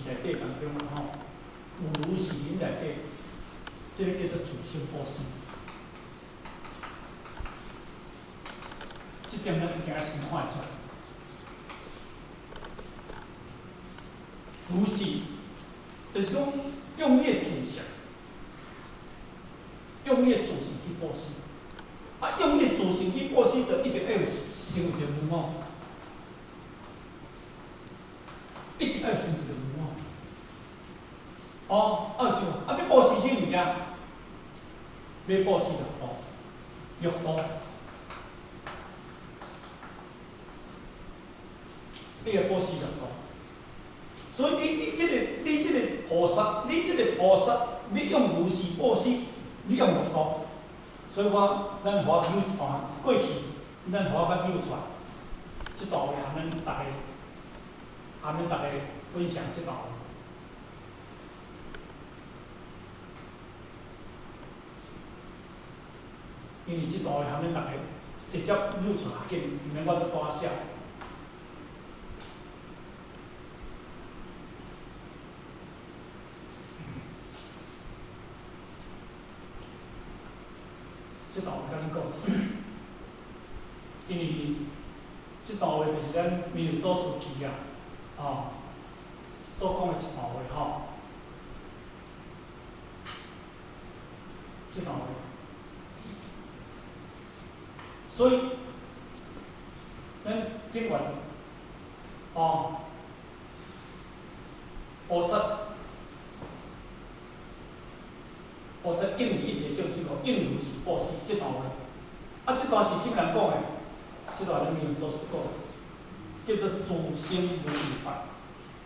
內底當中啊吼，有如是忍內底，這个叫做自性布施。這點咱一定愛先看會出來。如是，就是講用你的自性，用你的自性去布施。啊，用你的自性去布施，就一定愛有成一個無我，一定愛成一個無我。哦，啊想，啊欲布施啥物件？欲布施六度，六度。你會布施六度。所以你這個菩薩，你這個菩薩，你用如是布施，你用六度。所以我，咱予我扭一段過去，咱予我閣扭出來，這段話含咱逐家，含咱逐家分享這段話。因為這段話含咱逐家直接扭出來緊，毋免我閣多寫。這段話共恁講，因為這段話就是咱彌勒祖師記啊，吼，所講的一段話吼。這段話，所以咱正願，吼，菩薩，菩薩應一切眾生哦，應如是布施這段話。啊，這段是啥物人講的？這段咱彌勒祖師講的，叫做自性無為法。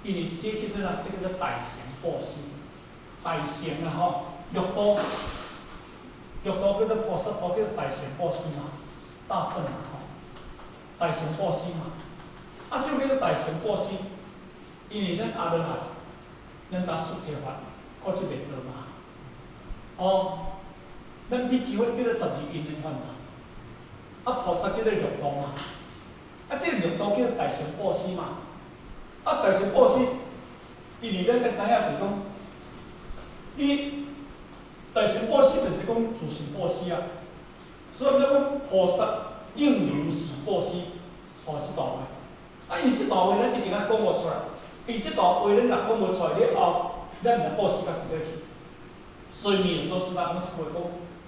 因為這叫做啥？這叫做大乘布施。大乘啊吼，六度，六度叫做菩薩道，叫做大乘布施嘛，大乘嘛吼，大乘布施嘛。啊，啥物叫做大乘布施？因為咱阿羅漢，咱知四諦法，閣這袂到嘛。哦，咱彼支法叫做十二因緣法嘛，啊，菩薩叫做六度嘛，啊，這個六度叫做大乘布施嘛，啊，大乘布施，因為咱愛知影就是講，你大乘布施就是講自性布施啊，所以咱講菩薩應如是布施，哦，這段話，啊，因為這段話咱一定愛講無出來，因為這段話咱若講無出來了後，咱若布施到佇咧去。所以彌勒祖師講一句話講：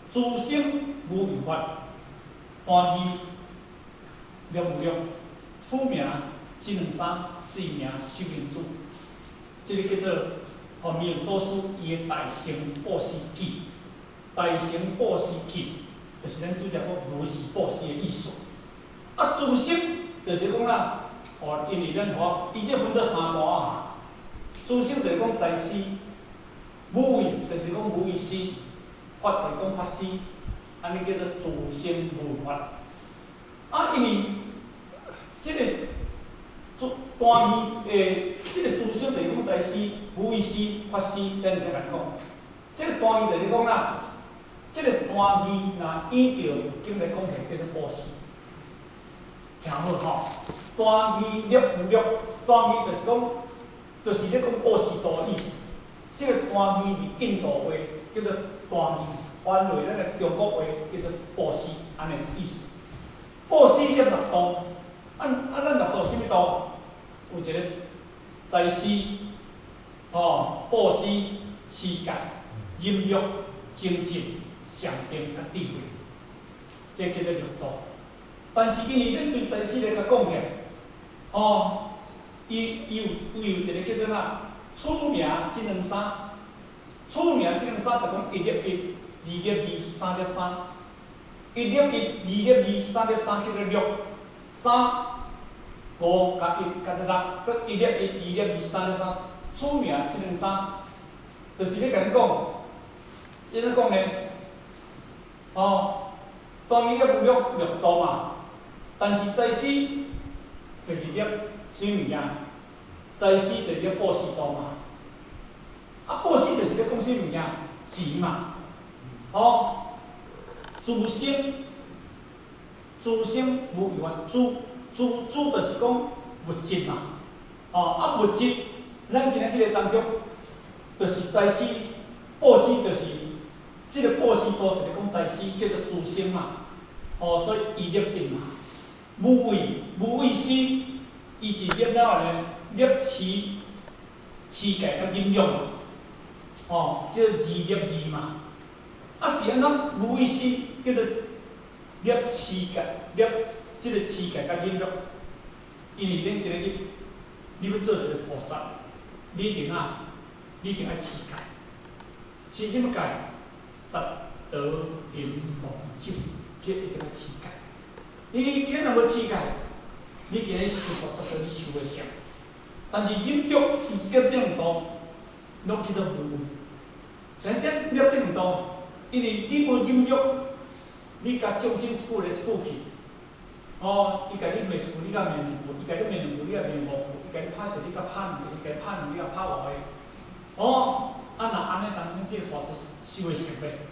自性無為法，單字六無六，初名一兩三，四名修行主，這个叫做吼彌勒祖師伊的大乘布施記，大乘布施記就是咱主角講如是布施的意思。啊，自性就是講啦，哦，因為咱吼，伊這分做三段啊。自性就是講在師。無為就是講無為師，法就是講法師，按呢叫做自性無為法。啊，因為這個自單義的這個自性就是講在師、無為師、法師，咱會使共講。這個單義就是講啦，這個單義若依著佛經來講起來，叫做布施。聽好吼，單義略無略，單義就是講，就是咧講布施度的意思。這個單義佇印度話叫做單義，翻為咱的中國話叫做布施，按呢意思。布施念六度，啊啊，咱六度啥物度？有一個財施，吼，布施、持戒、忍辱、精進、禪定佮智慧，這叫做六度。但是因為咱對財施來共講起來，吼，伊伊有伊有一個叫做啥？初名這兩三，初名這兩三就講一粒一、二粒二、三粒三，一粒一、二粒二、三粒三叫做六，三五加一加做六，閣一粒一、二粒二、三粒三，初名這兩三，就是咧共恁講，伊咧講呢，哦，當然了有六六度嘛，但是財施就是粒啥物件？財施就是咧布施度嘛，啊，布施就是咧講啥物件？錢嘛，吼，自性，自性無為法，自自自就是講物質嘛，吼，啊物質，咱咱今仔日當中，就是財施布施，就是這個布施多，就是講財施叫做資生嘛。哦，所以一粒一嘛。無畏無畏施，伊是立了呢，立持持戒佮忍辱嘛。哦，這二立二嘛。啊是按怎無畏施叫做立持戒，立這個持戒佮忍辱。因為恁今日你欲做一個菩薩，你一定啊，你一定愛持戒。持啥物戒？殺盜淫妄酒，這一定愛持戒。你今日若無持戒，你今日修菩薩道，你修袂成。但是忍辱立這兩道，攏叫做無畏。啥物立這兩道？因為你無忍辱，你共眾生一句來一句去。哦，伊共你罵一句，你共罵兩句；伊共你罵兩句，你共罵五句；伊共你拍一個，你共拍兩个；伊共你拍兩個，你共拍五个。哦，啊若按呢當中，這個菩薩修會成袂？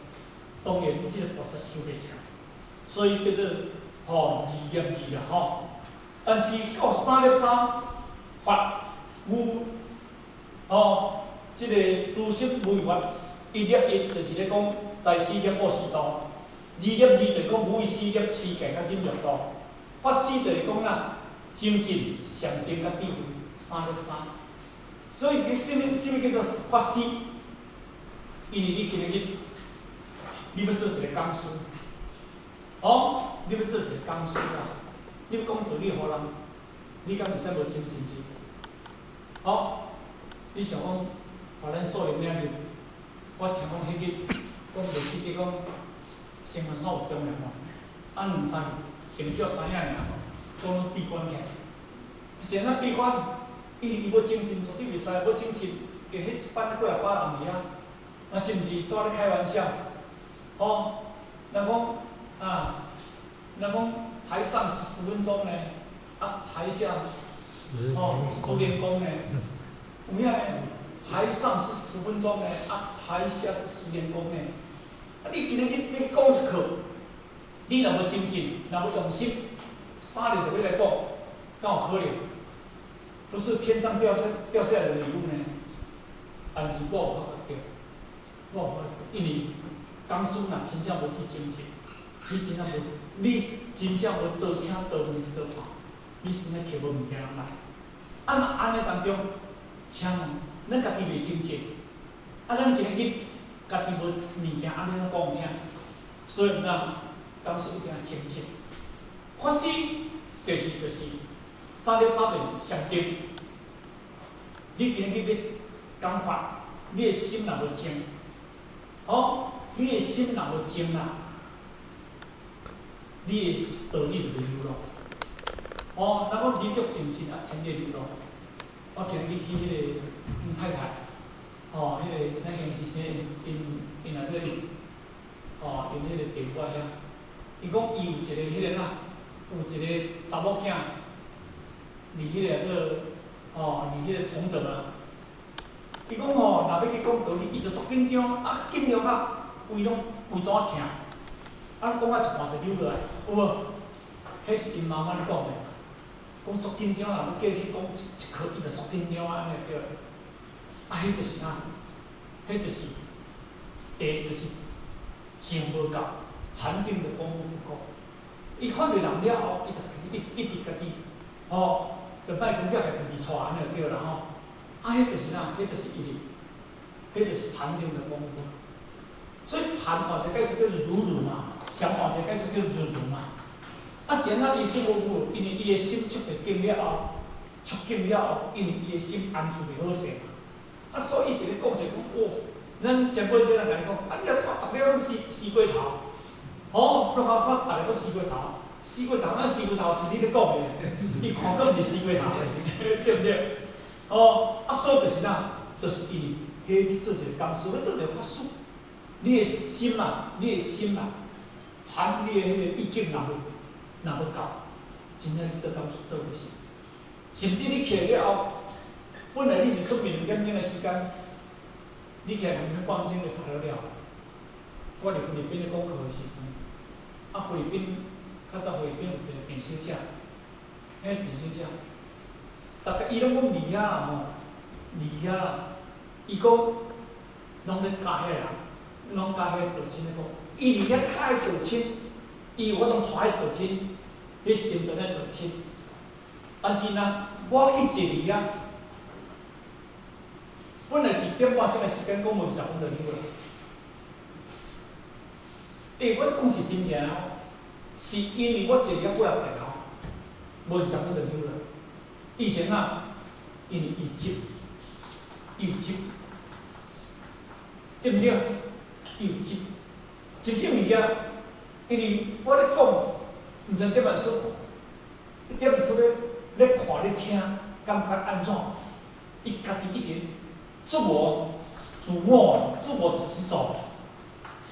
當然，你這個菩薩修袂成。所以叫做吼二業二啦吼。但是到三粒三法無吼，這個諸色無法一粒一，就是咧講財施立布施道；二粒二就是講無畏施立持戒佮忍辱道。法施就是講啦，精進、禪定佮智慧三粒三。所以，啥物啥物叫做法師？因為你今日你欲做一個講師，哦，你欲做一個講師啊，你欲講道理予人，你敢會使無精進心？哦，你想講，予咱素林領入，我聽講彼日講袂記得講，新聞所有中了吼，啊兩三日先叫知影爾，講攏閉關起來，是按怎閉關？伊伊無精進，絕對袂使無精進，伊彼一班幾若百人佇遐，啊，是毋是拄仔咧開玩笑？吼，人講啊，人講台上10分鐘呢，啊台下哦10年功呢，有影呢？台上是十分鐘呢，啊台下是十年功呢。啊，你今日去欲講一課，你若無精進，若無用心，3日就欲來講，敢有可能？不是天上掉下來的禮物呢？但是我有發覺，我有發覺，因為講師若真正無去精進，你真正無，你真正無多聽多問多看，你真正摕無物件來。啊，若按呢當中，請問咱家己袂精進，啊，咱今日家己無物件，按呢講聽，所以咱講師一定愛精進。法師第二就是三粒三就是禪定。你今日欲講法，你的心若無靜，哦，你的心若無靜啊，你的道理就袂流露。哦，咱講人欲靜靜啊，天地流露。我今日去彼個阮太太，哦，彼個咱先去生𪜶𪜶內底，哦，𪜶彼個地府遐，伊講伊有一個彼個哪，有一個查某囝，佇彼個叫哦，佇彼個崇德啊。伊講吼，若欲去講道理，伊就足緊張，啊緊張啊，胃攏胃怎疼，啊講到一半就扭落來，有無？彼是𪜶媽媽咧講的，講足緊張啊，欲叫伊去講一課，伊就足緊張啊，按呢對。啊，彼就是啥？彼就是第一就是靜無夠，禪定的功夫不夠。伊發袂人了後，伊就家己一一直家己，吼，就莫講叫家己帶按呢就對啦吼。啊，彼就是啥？彼就是一力，彼就是禪定的功夫。所以禪換一個解釋叫做如如嘛，禪換一個解釋叫做如如嘛。啊，是按怎伊心無有？因為伊的心觸著境了後，觸境了後，因為伊的心安住袂好勢嘛。啊，所以伊佇咧講者講，哦，咱前輩這人共伊講，啊，你若看逐个攏死死過頭，吼，你看看逐个攏死過頭，死過頭，那死過頭是你咧講的，伊看閣毋是死過頭，對毋對？哦，啊，所以就是啥？就是因為彼去做一個講師，欲做一個法師，你的心啊，你的心啊，禪你的彼個意境若無夠，真正去做講師做袂成。甚至你起來了後，本來你是準備2點鐘的時間，你起來2點半鐘就讀了了。我佇菲律賓咧講課的時陣，啊，菲律賓較早菲律賓有一個禪修者，彼個禪修者，逐家伊攏講佇遐吼，伫遐啦，伊講攏咧教遐個人，攏教遐個道親咧講，伊佇遐教彼道親，伊有法通帶彼道親去成全彼道親。但是若我去坐佇遐，本來是點半鐘的時間，講無20分就溜啦。欸，我講是真正哦，是因為我坐佇遐幾若遍哦，無二十分就溜啦。以前啊，因為伊執，伊有執，對毋對？伊有執，執啥物件？因為我咧講，毋知點樣說，點說咧咧看咧聽，感覺按怎？伊家己一直自我、自我、自我執著，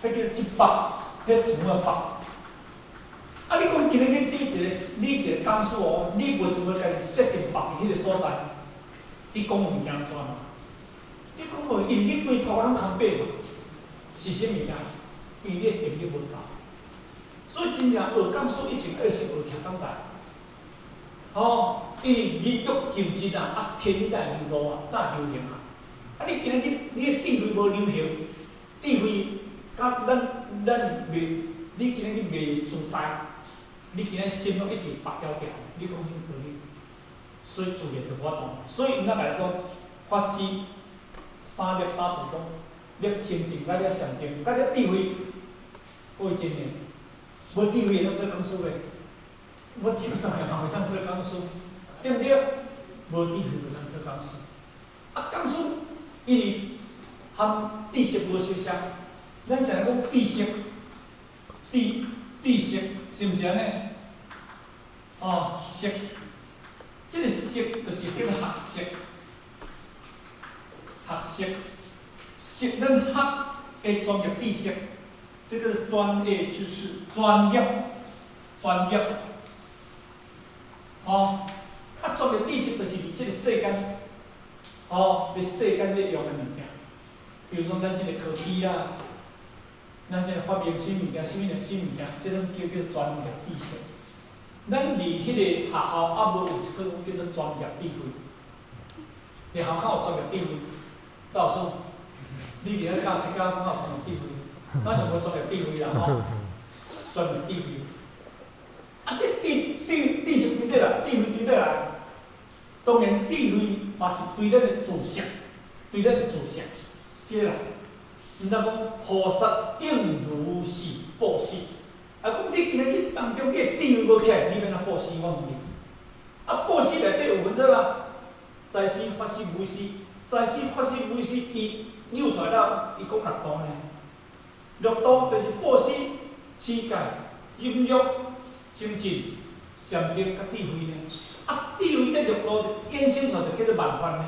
彼叫執縛，彼自我縛。啊！你講今日去你一個，你一個講師哦，你袂做欲家己設定縛佇彼個所在，你講物件怎嘛？你講無，因為你規頭攏空白嘛，是啥物件？因為你的定力無夠，所以真正學講師以前愛先學徛講台。吼，因為日欲靜靜啊，啊天你才會流露啊，才會流行啊。啊，你今日你你的智慧無流行，智慧佮咱咱袂，你今日去袂自在，你今日心攏一直縛牢牢，你講啥物道理？所以自然就無法度。所以𪜶來講，法師三立三度講，立清淨，佮了禪定，佮了智慧，各位真的，無智慧會當做講師袂？無智慧當然嘛袂當做講師，對毋對？無智慧袂當做講師。啊，講師因為含知識無相像，咱成日講知識，知知識是毋是按呢？哦，識，這個識就是叫做學識，學識，識咱學的專業知識，這個專業知識，專業，專業。哦，啊，專業知識就是佇這個世間，哦，佇世間咧用的物件，比如說咱這個科技啊，咱這個發明啥物件，啥物件，啥物件，這攏叫做專業知識。咱佇彼個學校猶無有一個叫做專業智慧，學校較有專業智慧？趙老師，你佇遐教書教講較有專業智慧？咱是無專業智慧啦吼，專業智慧。啊，這知知知識佇佗來，智慧佇佗來？當然，智慧嘛是對咱的知識，對咱的知識，這個啦。毋知講菩薩應如是布施。啊，講你今日去當中，你的智慧無起來，你欲按怎布施？我問你。啊，布施內底有分做啦，財施、法施、布施。財施、法施、布施，伊扭出來了，伊講六度呢。六度就是布施、持戒、忍辱、精進、禪定佮智慧呢。啊，智慧這六度衍生出來就叫做萬法呢，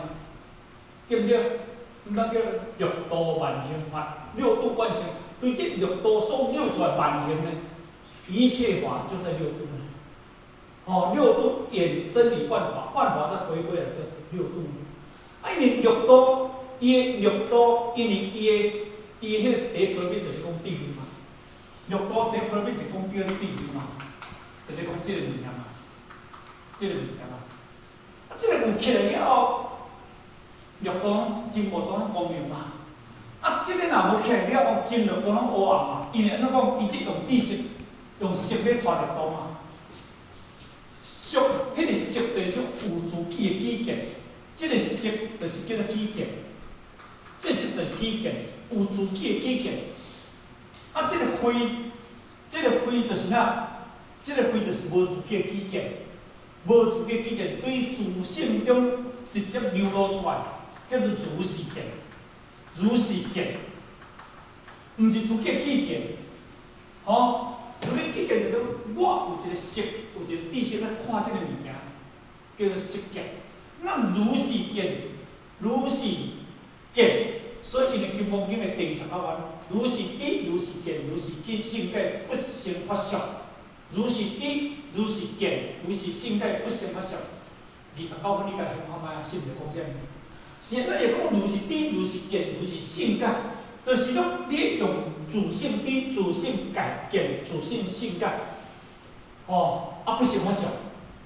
對毋對？毋通叫六度萬行法，六度萬行，對這六度所扭出來萬行呢，一切法就在六度呢。哦，六度衍生於萬法，萬法再回歸來就六度。啊，因為六度，伊的六度，因為伊的伊的彼個第一波蜜就是講智慧嘛。六度第一波蜜是講叫智慧嘛，就是講這個物件嘛，這個物件嘛。啊，這個有起來了後，六度真無度攏光明嘛。啊，這個若無起來了後，真六度攏烏暗嘛。因為按怎講，伊這用知識，用識咧帶六度嘛。識，彼個識就是有自己的己見，這個識就是叫做己見，這個識就是己見，有自己的己見。啊，這個慧，這個慧就是啥？這個慧就是無自己的己見，無自己的己見，對自性中直接流露出來，叫做如是見，如是見，毋是自己的己見，吼。自己己見就是講，我有一個識，有一個知識來看這個物件，叫做識見。那如是見，如是見，所以因為《金剛經》的第29願，如是知，如是見，如是見性界不生法相。如是知，如是見，如是性界不生法相。29分你家想看覓啊？是毋是講啥物？是咱會講如是知，如是見，如是性界，就是講你用自性知、自性界見、自性性界，吼，啊不生法相。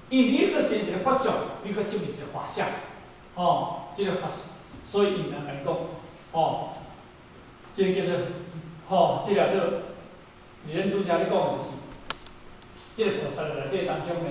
因為你閣生一個法相，你閣證明一個法相，吼，這個法所以𪜶人共伊講，吼，這個叫做，吼，這個叫，佇咱拄才咧講的就是，這個菩薩內底當中呢，